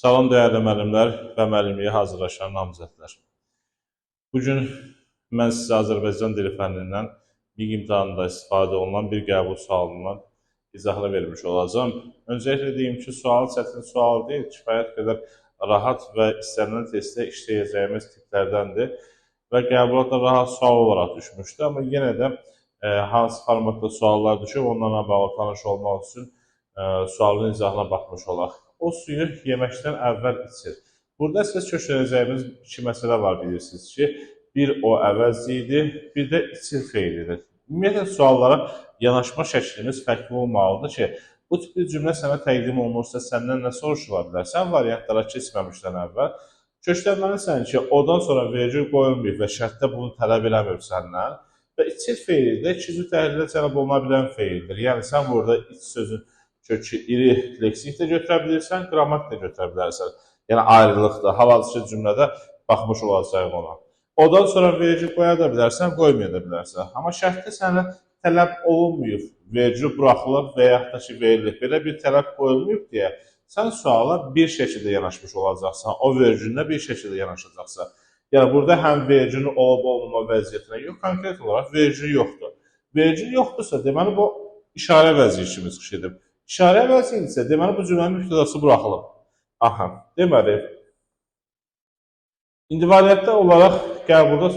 Salam dəyərli müəllimlər və müəllimliyə hazırlaşan namizədlər. Bu gün mən sizə Azərbaycan dili fənnindən MİQ imtahanında istifadə olunan bir qəbul sualından izahını vermiş olacağam. Öncəliklə deyim ki, sual çətin sual deyil, kifayət qədər rahat və istənilən testdə işləyəcəyimiz tiplərdəndir və qəbula da rahat sual olaraq düşmüşdü. Amma yenə də hansı formatda suallar düşüb, onlarla bağlı tanış olmaq üçün sualın izahına baxmış olaq. O suyu yeməkdən əvvəl içir. Burada əsas köklənəcəyimiz iki məsələ var, bilirsiniz ki, bir o əvəzci idi, bir də içir feilidir. Ümumiyyətlə, suallara yanaşma şəklimiz fərqli olmalıdır ki, bu tip bir cümlə sənə təqdim olunursa, səndən nə soruşula bilər? Sən variantlara keçməmişdən əvvəl köklənməlisən ki, odan sonra vergül qoyulmayıb və şərtdə bunu tələb eləmir səndən və içir feili də ikinci təhlilə cəlb oluna bilən feildir. Yəni, sən burada iç sözün kökü iri leksik də götürə bilirsən, qrammatik də götürə bilərsən. Yəni, ayrılıqda, hal-hazırki cümlədə baxmış olacaq ona. Odan sonra vergül qoya da bilərsən, qoymaya da bilərsən. Amma şərtdə sənə tələb olunmayıb, vergül buraxılıb və yaxud da ki, verilib. Belə bir tələb qoyulmayıb deyə sən suala bir şəkildə yanaşmış olacaqsan, o vergülünə bir şəkildə yanaşacaqsan. Yəni, burada həm vergülün olub-olmama vəziyyətinə yox, konkret olaraq vergül yoxdur. Vergül yoxdursa, deməli, bu işarə vəziyyəti kimi çıxış edib. İşarə vəziyyəti isə, deməli, bu cümlənin mübtədası buraxılıb. Aha, deməli, indi variantda olaraq qəbulda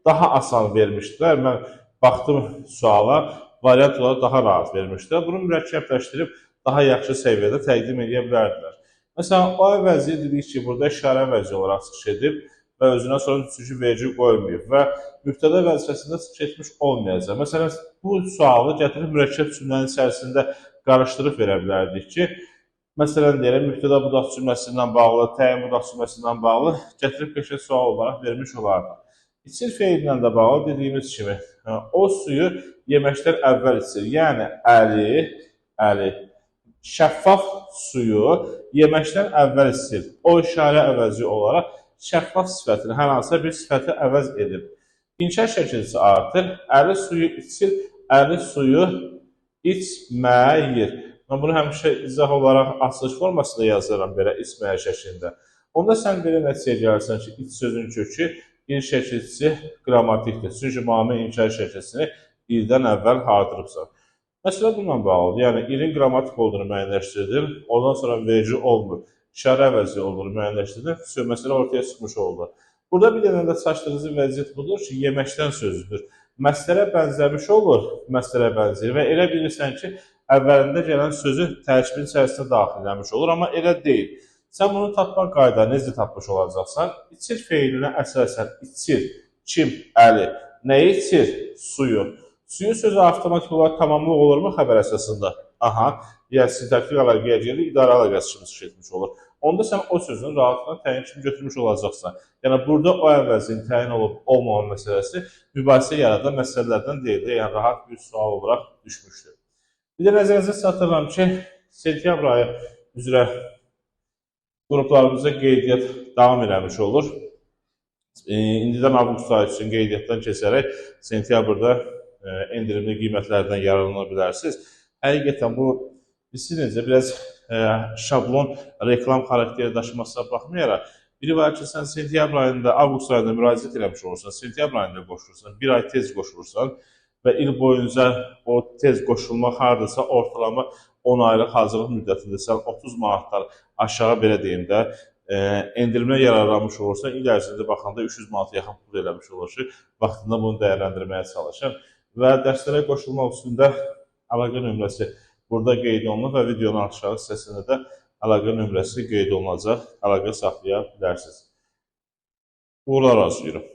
daha asan vermişdilər. Mən baxdım suala, variant olaraq daha rahat vermişdilər. Bunu mürəkkəbləşdirib daha yaxşı səviyyədə təqdim edə bilərdilər. Məsələn, o əvəzi dedik ki, burada işarə əvəzi olaraq çıxış edib və özünə sonra çünki vergül qoymayıb və mübtəda vəzifəsində çıxış etmiş olmayacaq. Məsələn, bu sualı gətirib mürəkkəb cümlənin içərisində qarışdırıb verə bilərdik ki, məsələn, deyirəm, mübtəda budaq cümləsindən bağlı, təyin budaq cümləsindən bağlı gətirib qəşəng sual olaraq vermiş olardıq. İçir feilindən də bağlı dediyimiz kimi, o suyu yeməkdən əvvəl içir. Yəni, əli şəffaf suyu yeməkdən əvvəl içir. O işarə əvəzi olaraq şəffaf sifətini, hər hansısa bir sifəti əvəz edib. İnkar şəkilçisi artır, əli suyu içir, əli suyu içməyir. Mən bunu həmişə izah olaraq açılış formasında yazıram belə içməyə şəklində. Onda sən belə nəticəyə gəlirsən ki, iç sözün kökü il şəkilçisi qrammatikdir. Çünki mamil inkar şəkilçisini ildən əvvəl artırıbsan. Məsələ bununla bağlıdır. Yəni, ilin qrammatik olduğunu müəyyənləşdirdin, ondan sonra verici olmur, işarə əvəzi olduğunu müəyyənləşdirdin, məsələ ortaya çıxmış oldu. Burada bir dənə də çaşdırıcı vəziyyət budur ki, yeməkdən sözüdür. Məslərə bənzəmiş olur, məslərə bənzəyir və elə bilirsən ki, əvvəlində gələn sözü tərkibin içərisində daxil eləmiş olur, amma elə deyil. Sən bunu tapmaq qayda necə tapmış olacaqsan? İçir feilinə əsasən içir, kim, əli. Nəyi içir? Suyu. Suyu sözü avtomatik olaraq tamamlıq olurmu xəbər əsasında? Aha, yəni sintaktik əlaqəyə gedir, idarə əlaqəsi kimi çıxış etmiş olur. Onda sən o sözün rahatlıqla təyin kimi götürmüş olacaqsan. Yəni, burada o əvəzin təyin olub olmama məsələsi mübahisə yaradan məsələlərdən deyildi. Yəni, rahat bir sual olaraq düşmüşdür. Bir də nəzərinizə çatdırıram ki, sentyabr ayı üzrə qruplarımıza qeydiyyat davam eləmiş olur. İndidən avqust ayı üçün qeydiyyatdan keçərək sentyabrda endirimli qiymətlərdən yararlana bilərsiniz. Həqiqətən bu, bilirsiniz necə, biraz şablon reklam xarakteri daşımasına baxmayaraq, biri var ki, sən sentyabr ayında, avqust ayında müraciət eləmiş olursan, sentyabr ayında qoşulursan, bir ay tez qoşulursan və il boyunca o tez qoşulmaq haradasa ortalama 10 aylıq hazırlıq müddətində sən 30 manatdan aşağı belə deyim də, endirimə yararlanmış olursan, il ərzində baxanda 300 manata yaxın pul eləmiş olursun, vaxtında bunu dəyərləndirməyə çalışın və dərslərə qoşulmaq üçün də əlaqə nömrəsi burada qeyd olunur və videonun aşağı hissəsində də əlaqə nömrəsi qeyd olunacaq, əlaqə saxlaya bilərsiniz. Uğurlar arzulayıram.